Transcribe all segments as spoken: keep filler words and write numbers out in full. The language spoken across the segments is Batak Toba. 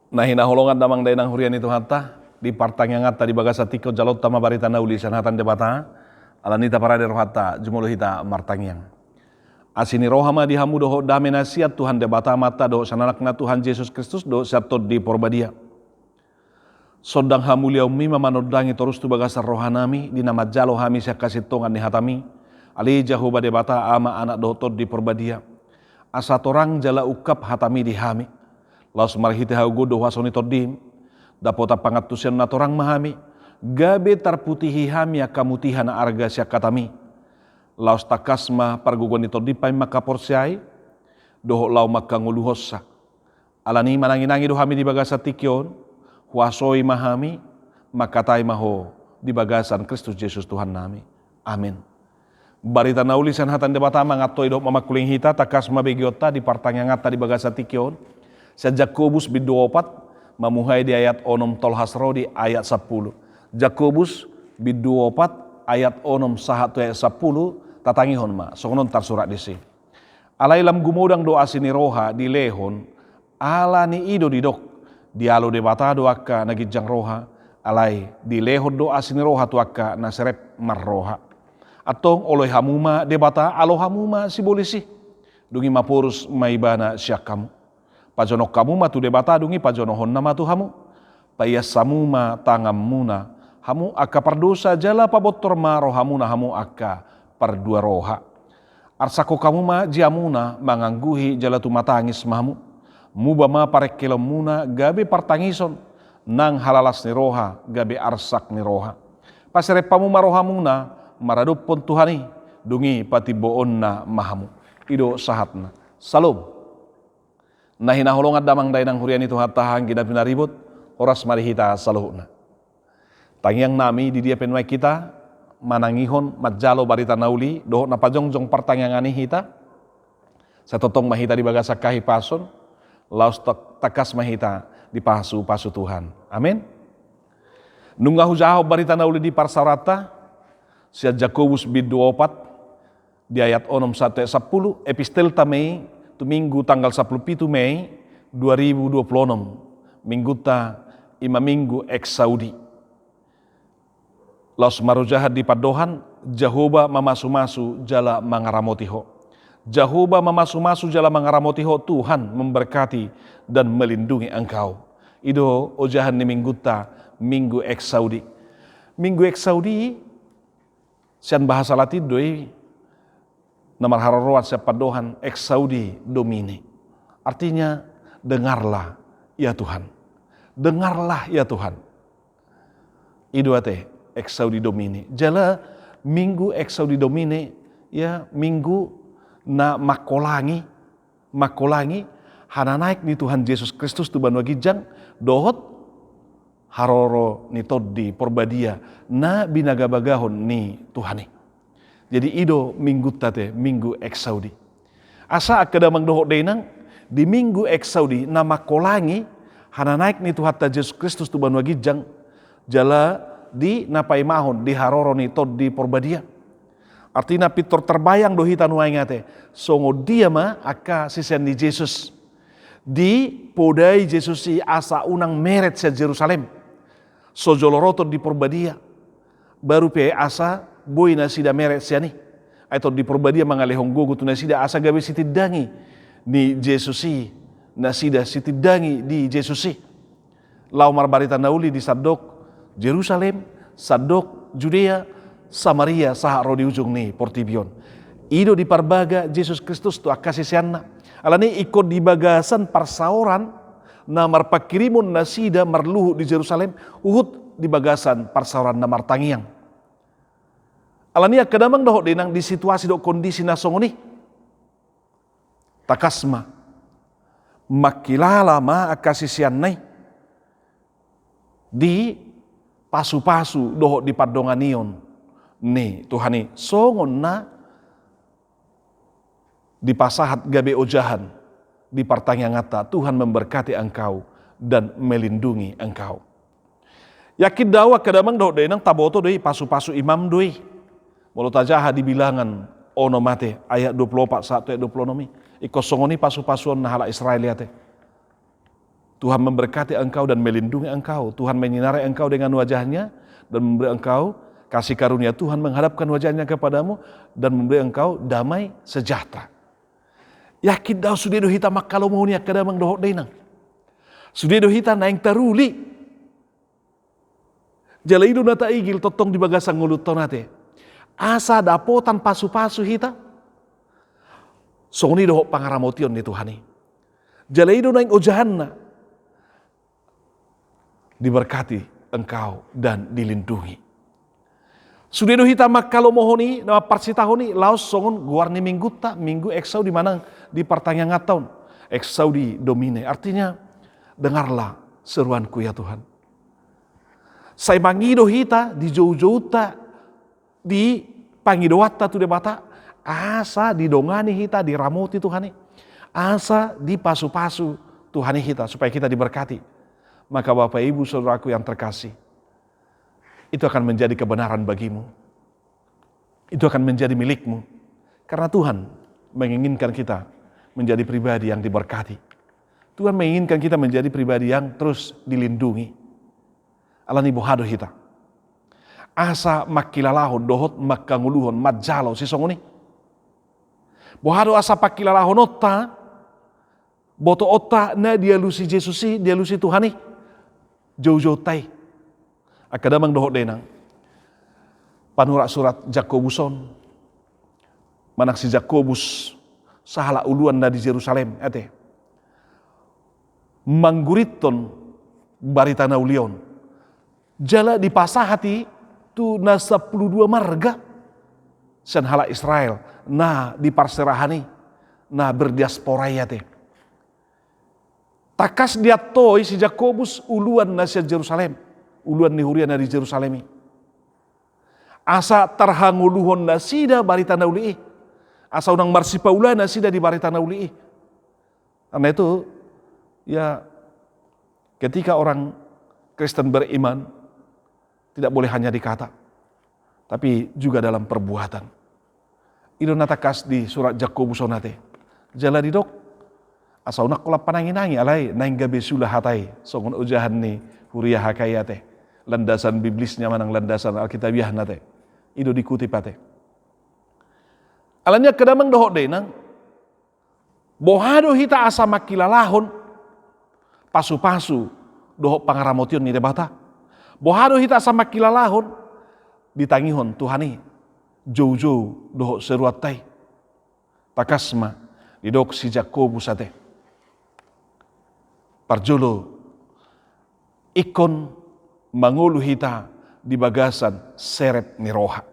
Na hinaholongan damang dainang huria ni Tuhanta, di partangianganta di bagasan tingki on jaloonta ma barita na uli sian hata ni Debata, ala ni i taparade rohanta, jumolo hita martangiang. Asi ni roha ma di hamu dohot dame na sian Tuhan Debata Amanta dohot sian Anakna Tuhan Jesus Kristus dohot sian Tondi Porbadia. Sondang hamuliaonmi ma manondangi torus tu bagasan rohanami, di na manjalo hami sian hasintongan ni hatami, ale Jahowa Debata, Ama, Anak dohot Tondi Porbadia. Asa torang jala ungkap hatami di hami. Laos marhite hagogoon dohot huaso ni Tondim, dapotan pangantusion na torang ma hami, gabe tarputihi hami angka mutiha na arga sian hatami. Laos tangkas ma pargogoan ni Tondim paima mangkaporseai, dohot laho mangkangoluhonsa. Ala ni i mananginangi do hami di bagasan tingki on, huasoi ma hami, mangkatai ma Ho di bagasan Kristus Jesus Tuhannami. Amen. Barita na uli sian hata ni Debata mangantoi dohot mamangkuling hita, tangkas ma begeonta di partangianganta di bagasan tingki on. Sian Jakobus bindu opat, mamuhai di ayat onom tolhas ro di ayat sampulu. Jakobus bindu opat ayat onom sahat tu ayat sampulu, tatangihon ma, songon on tarsurat disi. Alai lam gumodang do asi ni roha dilehon, ala ni i do didok, dialo Debata do angka na ginjang roha, alai dilehon do asi ni roha tu angka na serep marroha. Antong oloi hamu ma Debata, alo hamu ma sibolis i, dung i maporus ma Ibana sian hamu. Pajonok hamu ma tu Debata, dung i pajonohonna ma tu hamu. Paias hamu ma tanganmuna, hamu angka pardosa, jala pabontor ma rohamuna, hamu angka pardua roha. Arsakhon hamu ma jiamuna, mangangguhi jala tumatangis ma hamu. Muba ma parengkelonmuna gabe partangison, nang halalas ni roha gabe arsak ni roha. Paserep hamu ma rohamuna maradophon Tuhan i, dung i patimboonna ma hamu. I do sahatna. Salom. Na hinaholongan damang dainang huria ni Tuhanta, anggi na pinaribot, horas ma di hita saluhutna. Tangiang nami, di dia pe nuaeng hita manangihon, manjalo barita na uli dohot na pajongjong partangiangan i hita, sai tongtong ma hita di bagasan hahipason, laos tangkas ma hita dipasupasu Tuhan. Amen. Nunga hujahahon barita na uli di parsaoranta, sian Jakobus bindu opat, di ayat onom sahat tu ayat sampulu, epistelta ma i tu Minggu tanggal sampulu pitu Mei dua ribu dua pulu onom, Minggunta i ma Minggu Exaudi. Laos marojahan di pandohan, Jahowa mamasumasu jala mangaramoti ho. Jahowa mamasumasu jala mangaramoti ho, Tuhan memberkati dan melindungi engkau. I do ojahan ni Minggunta, Minggu Exaudi. Minggu Exaudi, sian bahasa Latin do i, na marharoroan sian pandohan Exaudi Domine. Artinya, dengarlah ya Tuhan. Dengarlah ya Tuhan. I do ate Exaudi Domine. Jala Minggu Exaudi Domine, ya, Minggu na mangkolangi, mangkolangi hananaek ni Tuhan Jesus Kristus tu banua ginjang, dohot haroro ni Tondi Porbadia na binagabagahon ni Tuhan i. Jadi i do Minggunta ate, Minggu Exaudi. Asa angka damang dohot dainang, di Minggu Exaudi na mangkolangi hananaek ni Tuhanta Jesus Kristus tu banua ginjang, jala di na paimahon di haroro ni Tondi Porbadia. Artina pintor tarbayang do hita nuaeng ate, songon dia ma angka sisean ni Jesus. Dipodai Jesus i asa unang meret sian Jerusalem. So jolo ro Tondi Porbadia, baru pe asa boi nasida meret sian i. Ai Tondi Porbadia mangalehon gogo tu nasida asa gabe sitindangi ni Jesus i, nasida sitindangi di Jesus i. Laho marbarita na uli di sandok Jerusalem, sandok Judea, Samaria, sahat ro di ujung ni portibi on. I do diparbaga Jesus Kristus tu angka siseanna. Alani i ingkon di bagasan parsaoran na marpanghirimon nasida marluhut di Jerusalem, huhut di bagasan parsaoran na martangiang. Alani i angka damang dohot dainang, di situasi dohot kondisi na songon i, tangkas ma, mangkilala ma angka siseanna i di pasupasu dohot di pandonganion ni Tuhan i, songon na dipasahat gabe ojahan di partangianganta, Tuhan memberkati engkau dan melindungi engkau. Yakin do au angka damang dohot dainang, taboto do i pasupasu imam do i. Molo tajaha di Bilangan onom ate, ayat dua pulu opat sahat tu ayat dua pulu onom i, ingkon songon i pasupasuon na halak Israel i ate. Tuhan memberkati engkau dan melindungi engkau. Tuhan menyinari engkau dengan wajah-Nya dan memberi engkau kasih karunia. Tuhan menghadapkan wajah-Nya kepadamu dan memberi engkau damai sejahtera. Yakin do ahu sude do hita mangkalomohon i angka damang dohot dainang. Sude do hita naeng taruli. Jala i do na taigil tongtong di bagasan ngolunta on ate. Asa dapotan pasupasu hita. Songon i dohot pangaramotion ni Tuhan i. Jala i do naeng ojahanna. Diberkati engkau dan dilindungi. Sude do hita mangkalomohon i, na mamparsitahon i, laos songon goar ni minggunta, Minggu Exaudi manang di partangianganta on, Exaudi Domine. Artinya, dengarlah seruanku ya Tuhan. Sai mangido hita di joujounta, di pangidoanta tu Debata, asa didongani hita, diramoti Tuhan i, asa dipasupasu Tuhan i hita, supaya kita diberkati. Maka Bapak Ibu Saudaraku yang terkasih, itu akan menjadi kebenaran bagimu. Itu akan menjadi milikmu. Karena Tuhan menginginkan kita menjadi pribadi yang diberkati. Tuhan menginginkan kita menjadi pribadi yang terus dilindungi. Alani boha do hita asa mangkilalahon dohot mangkangoluhon manjalo sisongon i? Boha do asa pangkilalahononta, botoonta na dialusi Jesus i, dialusi Tuhan i, joujounta i? Angka damang dohot dainang, panurat surat Jakobus on, manang si Jakobus, sahalak uluan na di Jerusalem, ate, manggurithon barita na uli on. Jala dipasahat i tu na sampulu dua marga sian halak Israel na di parserahan i, na berdiaspora i, ate. Tangkas diantoi si Jakobus uluan na sian Jerusalem, uluan ni huria na di Jerusalem i, asa tarhangoluhon nasida barita na uli i, asa unang marsipaula nasida di barita na uli i. Karena itu, ya, ketika orang Kristen beriman, tidak boleh hanya di kata, tapi juga dalam perbuatan. I do na tangkas di surat Jakobus on, ate. Jala didok, asa unang holan pananginangi, alai naeng gabe sula hata i, songon ojahan ni huria H K I, ate. Landasan biblisnya manang landasan alkitabiahna, ate. I do dikutip, ate. Alani i angka damang dohot dainang, boha do hita asa mangkilalahon pasupasu dohot pangaramotion ni Debata? Boha do hita asa mangkilalahon ditangihon Tuhan i joujou dohot seruanta i? Tangkas ma didok si Jakobus, ate. Parjolo, ingkon mangolu hita di bagasan serep ni roha.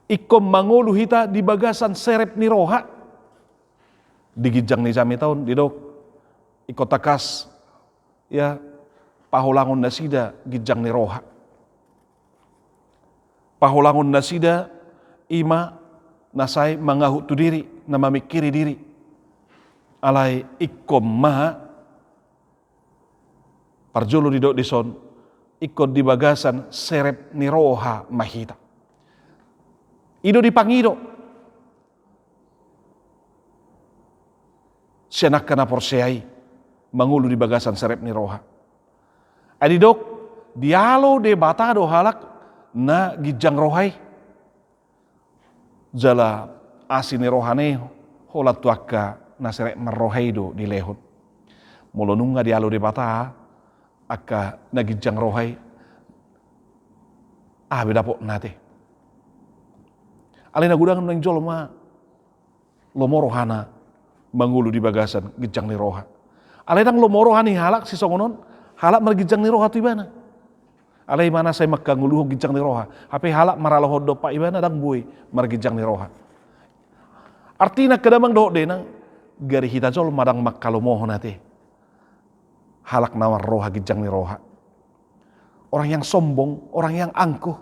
Ingkon mangolu hita di bagasan serep ni roha. Di ginjang ni jamita on didok, ingkon tangkas, ya, paholangon nasida ginjang ni roha. Paholangon nasida i ma na sai mangahut tu diri, na mamingkiri diri. Alai ingkon ma, parjolo didok dison, ingkon di bagasan serep ni roha ma hita. I do dipangido sian angka na porsea i mangolu di bagasan serep ni roha. Ai didok, dialo Debata do halak na ginjang roha i. Jala asi ni rohana i holan tu angka na serep marroha i do dilehon. Molo nunga dialo Debata angka na ginjang roha i, aha be dapotna, ate? Alai na godang nuaeng jolma lomo rohana mangolu di bagasan ginjang ni roha. Alai ndang lomo roha ni halak sisongon on, halak marginjang ni roha tu ibana. Alai i ma na sai mangkangoluhon ginjang ni roha. Hape halak maralohon dompak ibana ndang boi marginjang ni roha. Artina angka damang dohot dainang, gari hita jolma ndang mangkalomohon, ate, halak na marroha ginjang ni roha. Orang yang sombong, orang yang angkuh,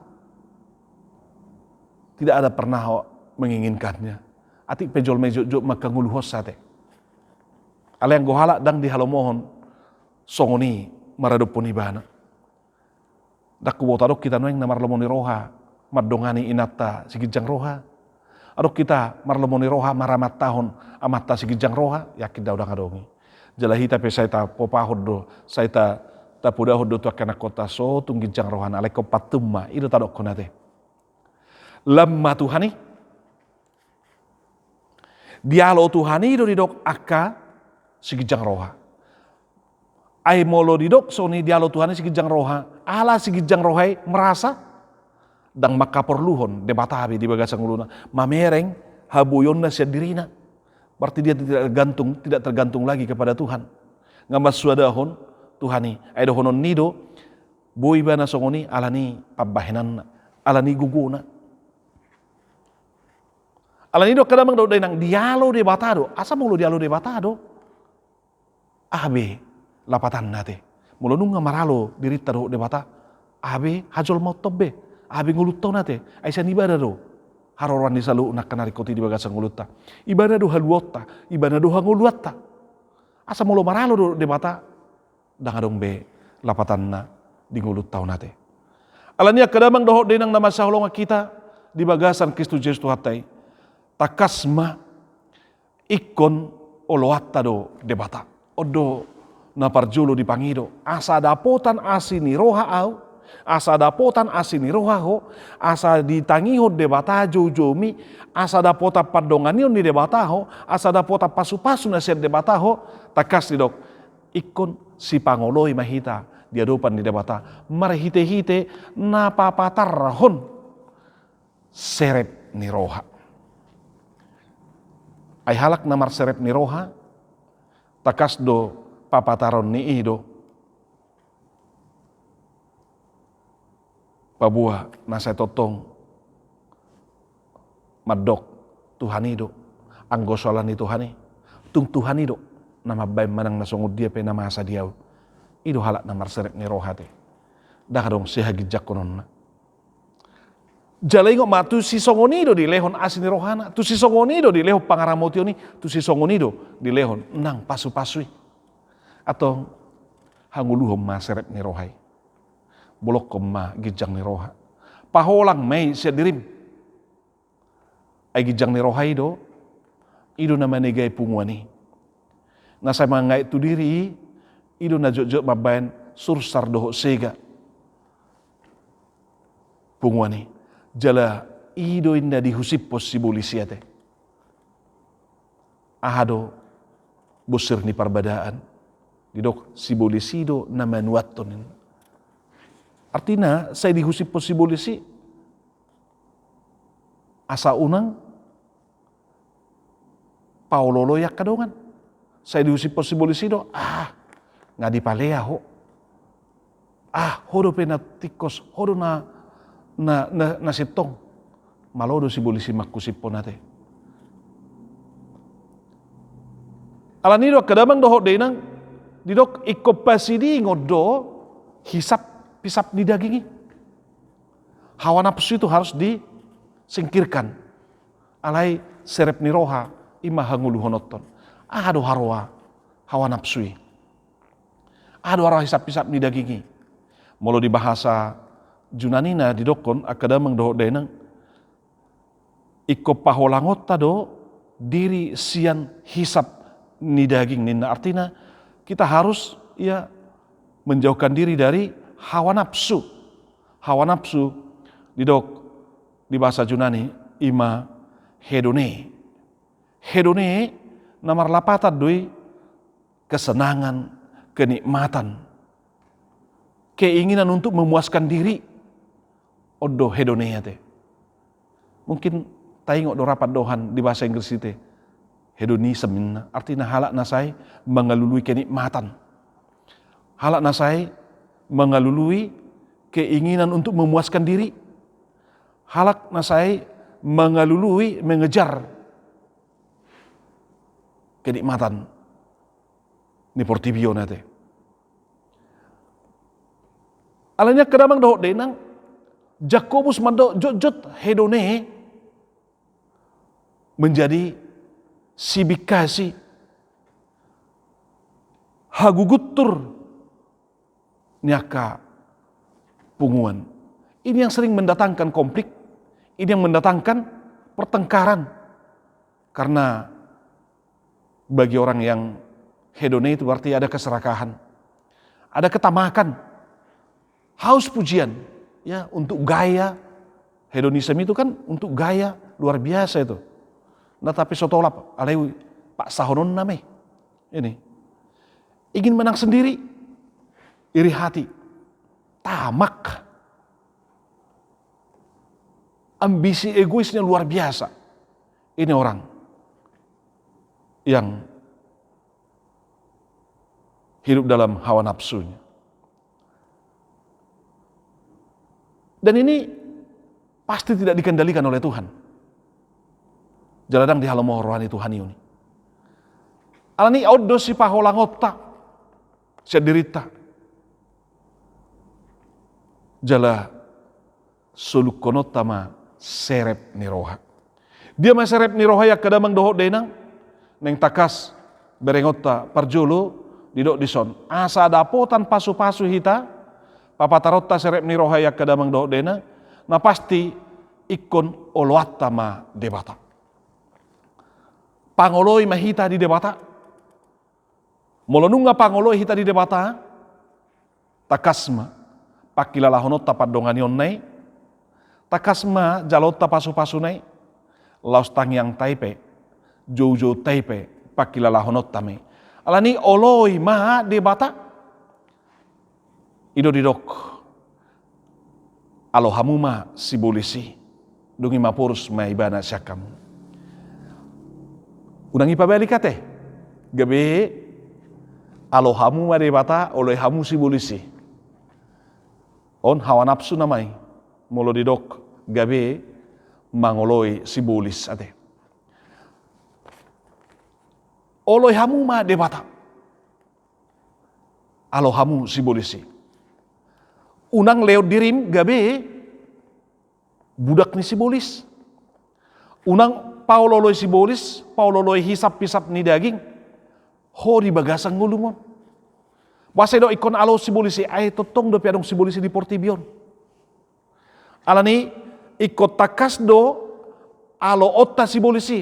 tidak ada pernah menginginkannya. Atik pe jolma i jotjot mangkangoluhonsa, ate. Alai anggo halak ndang dihalomohon, songon i maradophon ibana. Ndang huboto, adong hita nuaeng na marlomo ni roha mandongani inanta siginjang roha? Adong hita marlomo ni roha maramantahon amanta siginjang roha? Yakin do ahu ndang adong i. Jala hita pe sai tapopahon do, sai ta, tapodahon do tu angka anakhonta so tung ginjang rohana, alai ingkon pantun ma, i do tadokhon ate. Lam ma Tuhan i. Dialo Tuhan i do didok angka siginjang roha. Ai molo didok songon i dialo Tuhan i siginjang roha, ala siginjang roha i merasa ndang mangkaporluhon Debata be di bagasan ngoluna, mamereng haboionna sian dirina. Berarti dia tidak tergantung, tidak tergantung lagi kepada Tuhan. Nga mansuadahon Tuhan i. Ai dohonon ni do, boi ibana songon i ala ni pambahenanna, ala ni gogona. Ala ni do angka damang dohot dainang, dialo Debata do. Asa molo dialo Debata do, aha be lapatanna ate? Molo nunga maralo dirinta dohot Debata, aha be hajolmaonta on be? Aha be ngolunta on ate? Ai sian ibana do haroroan ni saluhutna angka na ringkot i di bagasan ngolunta. Ibana do haluaonta, ibana do hangoluanta. Asa molo maralo dohot Debata, ndang adong be lapatanna di ngolunta on ate. Ala ni i angka damang dohot dainang na masihaholongan hita di bagasan Kristus Jesus Tuhanta i, tangkas ma ingkon oloanta do Debata. On do na parjolo dipangido, asa dapotan asi ni roha ahu, asa dapotan asi ni roha ho, asa ditangihon Debata joujoumi, asa dapotan pandonganion ni Debata ho, asa dapotan pasupasu na sian Debata ho. Tangkas didok, ingkon sipangoloi ma hita di adopan ni Debata marhitehite na papatarhon serep ni roha. Ai halak na marserep ni roha, tangkas do papataron ni i do paboa na sai tongtong mandok Tuhan i do, anggo so ala ni Tuhan i, tung Tuhan i do na mambaen manang na songon dia pe na masa di ahu. I do halak na marserep ni roha ate. Ndang adong sihaginjangkononna. Jala ingot ma, tu sisongon i do dilehon asi ni rohana, tu sisongon i do dilehon pangaramotion i, tu sisongon i do dilehon nang pasupasu i. Antong hangoluhon ma serep ni roha i. Bolokkon ma ginjang ni roha. Paholang ma i sian dirim. Ai ginjang ni roha i do, i do na manegai punguan i. Na sai mangaek tu diri i, i do na jotjot mambaen sursar dohot sega punguan i. Jala i do inna dihusiphon sibolis i ate. Aha do bonsir ni parbadaan? Didok sibolis i do na manuathon. Artina sai dihusiphon sibolis i asa unang paolooloi angka dongan. Sai dihusiphon sibolis i do, ah, nga dipalea ho. Ah, ho dope na tingkos, ho do na, na, na, na sintong. Malo do sibolis i manghusiphon ate. Ala ni do angka damang dohot dainang, didok ingkon pasidingon do hisap pisap ni daging i. Hawa nafsu itu harus disingkirkan. Alai serep ni roha i ma hangoluhononta on. Aha do haroa hawa nafsu i? Aha do haroa hisap-hisap ni daging i? Molo di bahasa Junani na didokkon angka damang dohot dainang, ingkon paholangonta do diri sian hisap ni daging ninna. Artina kita harus, ya, menjauhkan diri dari hawa nafsu. Hawa nafsu didok di bahasa Junani i ma hedone. Hedone na marlapatan do i kesenangan, kenikmatan, keinginan untuk memuaskan diri. On do hedone ate. Mungkin taingot do rap pandohan di bahasa Inggris i ate. Hedonism ninna, artina halak na sai mangalului kenikmatan. Halak na sai mangalului keinginan untuk memuaskan diri. Halak na sai mangalului, mengejar kenikmatan ni portibi on ate. Ala ni i angka damang dohot dainang, Jakobus mandok jotjot hedone menjadi sibingkasi, haguguntur ni angka punguan. Ini yang sering mendatangkan konflik, ini yang mendatangkan pertengkaran. Karena bagi orang yang Hedone itu berarti ada keserakahan, ada ketamakan, haus pujian, ya, untuk gaya. Hedonisme itu kan untuk gaya luar biasa itu. Nah, tapi so tolap, alai paksahononna ma i. Ini. Ingin menang sendiri, iri hati, tamak, ambisi egoisnya luar biasa. Ini orang yang hidup dalam hawa nafsunya. Dan ini pasti tidak dikendalikan oleh Tuhan. Jala ndang dihalomohon roha ni Tuhan i on. Alani on do sipaholangonta sian dirinta. Jala solukhononta ma serep ni roha. Dia ma serep ni roha i angka damang dohot dainang? Naeng tangkas berengonta parjolo didok dison. Asa dapotan pasupasu hita, papataronta serep ni roha i angka damang dohot dainang, na pasti ingkon oloanta ma Debata. Pangoloi ma hita di Debata. Molo nunga pangoloi hita di Debata, tangkas ma pangkilalahononta pandonganionna i, tangkas ma jaloonta pasupasuna i, laos tangiangta i pe, joujouonta i pe, pangkilalahononta ma i. Alani oloi ma Debata. I do didok, alo hamu ma sibolis i, dung i maporus ma ibana sian hamu. Unang ipabalik ate, gabe alo hamu ma Debata, oloi hamu sibolis i. On hawa nafsu nama i, molo didok gabe mangoloi sibolis ate. Oloi hamu ma Debata, alo hamu sibolis i. Unang lehon dirim gabe budak ni sibolis. Unang paololoi sibolis, paololoi hisaphisap ni daging ho di bagasan ngolum on. Boasa didok ingkon alo sibolis i? Ai tongtong dope adong sibolis i di portibi on. Alani ingkon tangkas do aloonta sibolis i.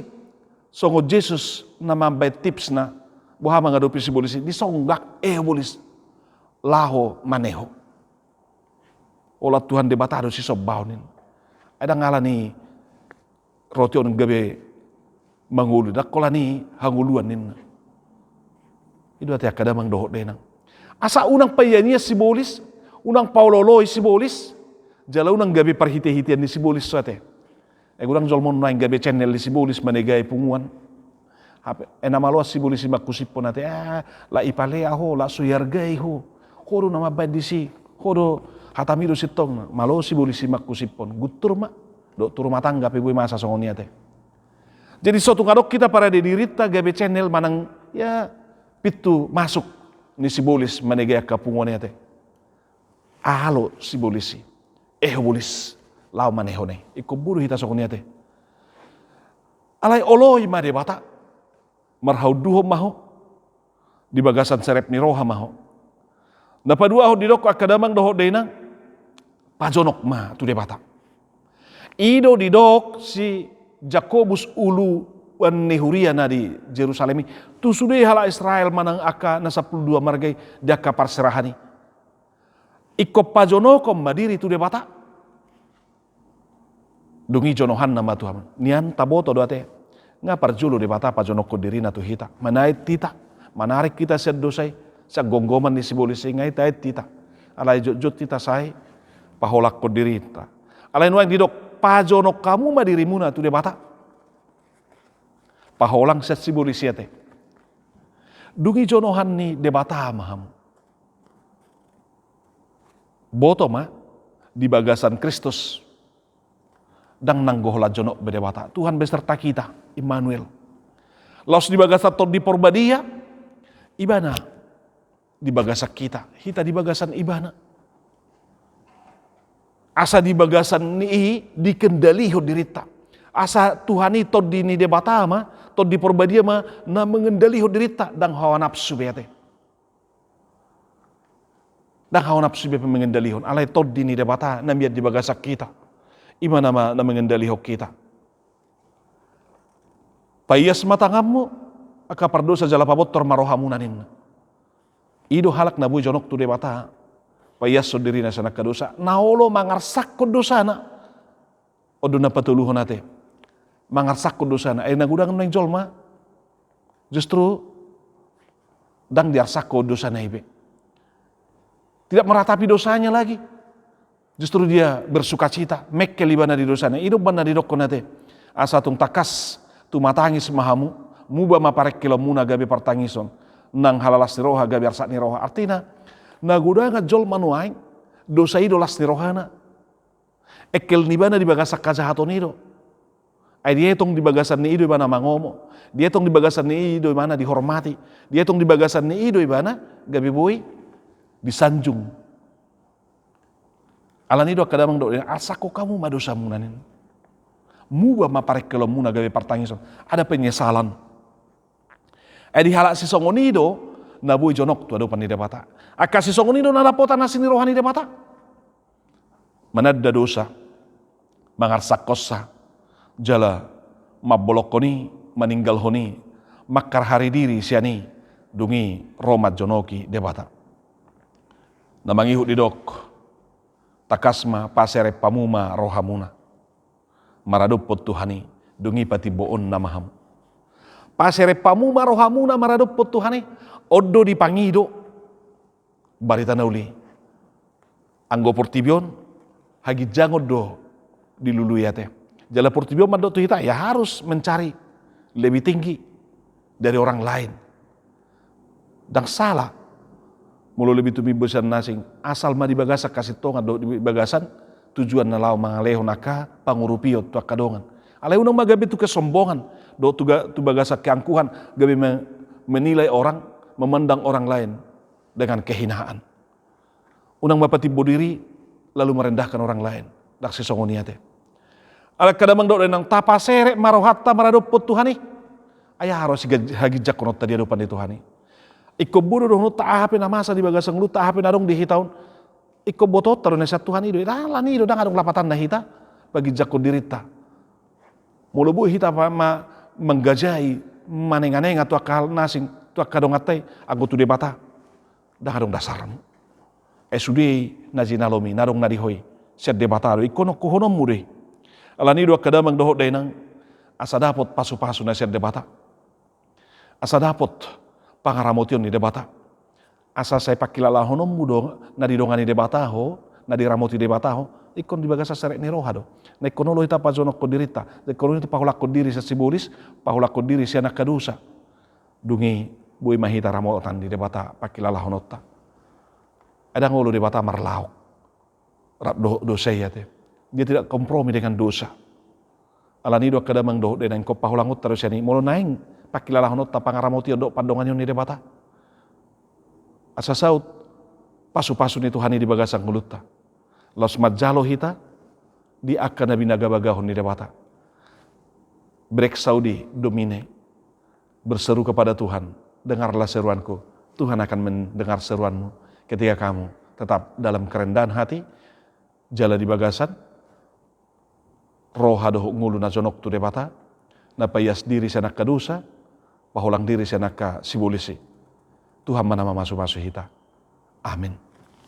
Songon Jesus na mambaen tipsna, boha mangadopi sibolis i, disonggak, "Eho bolis, laho maneho." Holan Tuhan Debata do sisombaon ninna. Ai ndang alani roti on gabe mangolu, ndang holan i hangoluan ninna. I do ate angka damang dohot dainang. Asa unang paianian sibolis, unang paololoi sibolis, jala unang gabe parhitehitean ni sibolis so ate. Ai godang jolma on naeng gabe channel ni sibolis manegai punguan. Hape, eh, na maloas sibolis i mangkusiphon ate, ah, la ipalea ho, la so iargai ho. Ho do na mambaen disi, ho do, hatami do sintong, malo sibolis i mangkusiphon. Guntur ma, dohot tu rumah tangga pe boi masa songon i ate. Jadi so tung adong hita parade dirinta gabe channel manang, ya, pintu masuk ni sibolis manegai angka punguan i ate. Alo sibolis i. Eho bolis, laho manehona i. Ingkon boi do hita songon i ate. Alai oloi ma Debata. Marhaunduhon ma ho. Di bagasan serep ni roha ma ho. Na paduahon didok angka damang dohot dainang, pajonok ma tu Debata. I do didok si Jakobus, uluan ni huria na di Jerusalem i, tu sude halak Israel manang angka na sampulu dua marga i di angka parserahan i. Ingkon pajonokon ma diri tu Debata. Dung i jonohanna ma tu hamu. Nian taboto do ate. Nga parjolo Debata pajonokkon dirina tu hita. Manaet hita. Manarik hita sian dosa i. Sian gomgoman ni sibolis i nga i taet hita. Alai jotjot hita sai paholangkon dirinta. Alai nuaeng didok, pajonok hamu ma dirimuna tu Debata. Paholang sian sibolis i ate. Dung i jonohan ni Debata ma hamu. Boto ma, di bagasan Kristus, ndang nanggo holan jonok be Debata. Tuhan beserta kita, Immanuel. Laos di bagasan Tondi Porbadia, Ibana di bagasan hita, hita di bagasan Ibana. Asa di bagasan ni i dikendalihon dirinta. Asa Tuhan i Tondi ni Debata ma, Tondi Porbadia ma na mengendalihon dirinta, ndang hawa nafsu be ate. Ndang hawa nafsu be pe mengendalihon, alai Tondi ni Debata na mian di bagasan hita. Ima nama na mengendalihon hita. Paias ma tanganmu, Angka pardosa jala pabontor ma rohamuna ninna. I do halak na boi jonok tu Debata, paiashon dirina sian angka dosa, na olo mangarsakkon dosana. On do na patoluhon ate, mangarsakkon dosana. Ai na godang naeng jolma justru ndang diarsakkon dosana i be. Tidak meratapi dosanya lagi. Justru dia bersukacita, mengkel ibana di dosana. I do umbahen na didokkon ate, asa tung tangkas tumatangis ma hamu, muba ma parengkelonmuna gabe partangison, nang hala las ni roha gabe arsak ni roha. Artina, na godangan jolma nuaeng, dosa i do las ni rohana. Engkel ni ibana di bagasan hajahaton i do. Ai dietong di bagasan ni i do ibana mangomo, dietong di bagasan ni i do ibana dihormati, dietong di bagasan ni i do ibana gabe boi disanjung. Alani i do angka damang dohot dainang, arsakkon hamu ma dosamuna ninna. Muba ma parengkelonmuna gabe partangison. Ada penyesalan. Ai di halak sisongon i do na boi jonok tu adopan ni Debata. Angka sisongon i do na dapotan asi ni roha ni Debata. Mananda dosa, mangarsakkonsa, jala mambolongkon i, maninggalhon i, mangkarhari diri sian i, dung i ro manjonoki Debata. Na mangihut didok, tangkas ma paserep hamu ma rohamuna maradophon Tuhan i, dung i patimboonna ma hamu. Paserep hamu ma rohamuna maradophon Tuhan i, on do dipangido barita na uli. Anggo portibi on, haginjangon do dilului ate. Jala portibi on mandok tu hita, ya harus mencari lebih tinggi dari orang lain. Ndang sala molo lebih tumimbo sian na asing, asal ma di bagasan hasintongan dohot di bagasan tujuan na laho mangalehon angka pangurupion tu angka dongan. Alai unang ma gabe tu kesombongan dohot tu ga-, tu bagasan keangkuhan, gabe me-, menilai orang, memandang orang lain dengan kehinaan. Unang ma patimbo diri lalu merendahkan orang lain. Ndang sisongon i ate. Alai angka damang dohot dainang, tapaserep ma rohanta maradophon Tuhan i. Ai aha do sigaj-, haginjangkononta di adopan ni Tuhan i? Ingkon boi do dohononta aha pe na masa di bagasan ngolunta, aha pe na adong di hita on. Ingkon botoonta do na sian Tuhan i do. Alani i do ndang adong lapatanna hita paginjangkon dirinta. Molo boi hita pa-, ma-, manggajai, manenganenga tu angka hal na asing, tu angka donganta i, anggo tu Debata ndang adong dasarna. Ai sude i na jinalomi, na adong na di ho i, sian Debata do, ingkon ongkohononmu do i. Alani i do angka damang dohot dainang, asa dapot pasupasu na sian Debata. Asa dapot pangaramotion ni Debata. Asa sai pangkilalahononmu do, na didongani Debata ho, na diramoti Debata ho, ingkon di bagasan serep ni roha do. Na ingkon olo hita pajonokhon dirinta, na ingkon olo hita pahulakhon diri sian sibolis, pahulakhon diri sian angka dosa. Dung i boi ma hita ramotan di Debata pangkilalahononta. Ai ndang olo Debata marlaok rap do-, dosa i ate. Dia tidak kompromi dengan dosa. Alani i do angka damang dohot dainang, ingkon pahulangonta do sian i, molo naeng pangkilalahononta, pangaramotion dohot pandonganion ni Debata. Asa saut pasupasu ni Tuhan i di bagasan ngolunta. Laos manjalo hita di angka na binagabagahon ni Debata. Break saudi, Domine. Berseru kepada Tuhan, dengarlah seruanku. Tuhan akan mendengar seruanmu ketika kamu tetap dalam kerendahan hati, jala di bagasan roha dohot ngolu na jonok tu Debata, na paias diri sian angka dosa, paholang diri sian angka sibolis i. Tuhan ma na mamasumasu hita. Amin.